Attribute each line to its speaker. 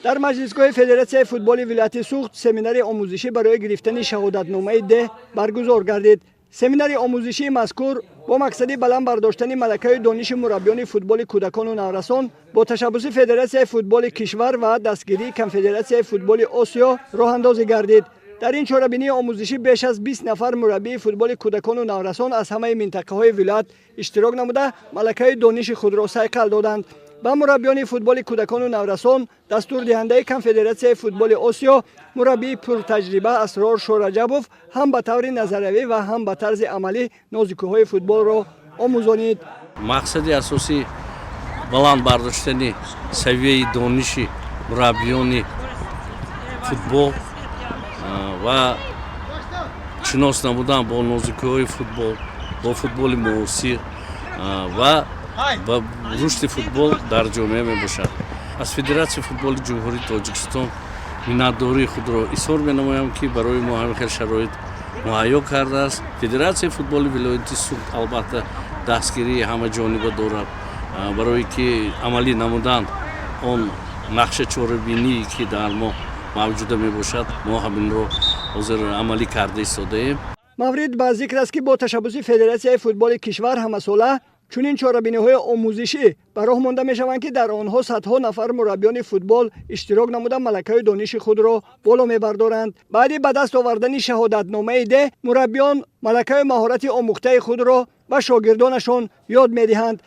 Speaker 1: Дар маҷлисгоҳи Федератсияи футболи вилояти Суғд семинари омӯзишӣ барои гирифтани шаҳодатномаи Д баргузор гардид. Семинари омӯзишии мазкур бо мақсади баланд бардоштани малакаи дониши мураббиёни футболи кӯдакону наврасон бо ташаббуси Федератсияи футболи кишвар ва дастгирии Конфедератсияи футболи Осиё роҳандозӣ гардид. Дар ин чорабинии омӯзишӣ беш аз 20 нафар мураббии футболи кӯдакону наврасон аз ҳамаи минтақаҳои вилоят иштирок намуда, малакаи дониши худро сайқал доданд. Ба мураббиёни футболи кӯдакону наврасон дастурдиҳандаи Конфедератсияи футболи Осиё, мураббии пуртаҷриба Асрор Шораҷабов ҳам ба таври назариявӣ ва ҳам ба тарзи амалӣ нозукиҳои футболро омӯзонид.
Speaker 2: Мақсади асосӣ баланд бардоштани савияи дониши мураббиёни футбол ва шинос намудан бо нозукиҳои футбол, бо футболи муосир ва ба рушди футбол дар ҷомеа мебошад. Аз Федератсияи футболи Ҷумҳурии Тоҷикистон миннатдории худро изҳор менамоям, ки барои мо ҳамин хел шароит муҳайё кардааст. Федератсияи футболи вилояти Суғд албатта дастгирии ҳамаҷониба дорад, барое ки амалӣ намудан он нақша чорабиние, ки дар мо мавҷуда мебошад, мо ҳаминро ҳозир амалӣ карда истодаем.
Speaker 1: Маврид ба зикр аст, ки бо ташаббуси Федератсияи футболи кишвар ҳамасола чунин чорабиниҳои омӯзишӣ ба роҳ монда мешаванд, ки дар онҳо садҳо нафар мураббиёни футбол иштирок намуда, малакаи дониши худро боло мебардоранд. Баъди ба даст овардани шаҳодатномаи Д мураббиён малакаю маҳорати омӯхтаи худро ба шогирдонашон ёд медиҳанд.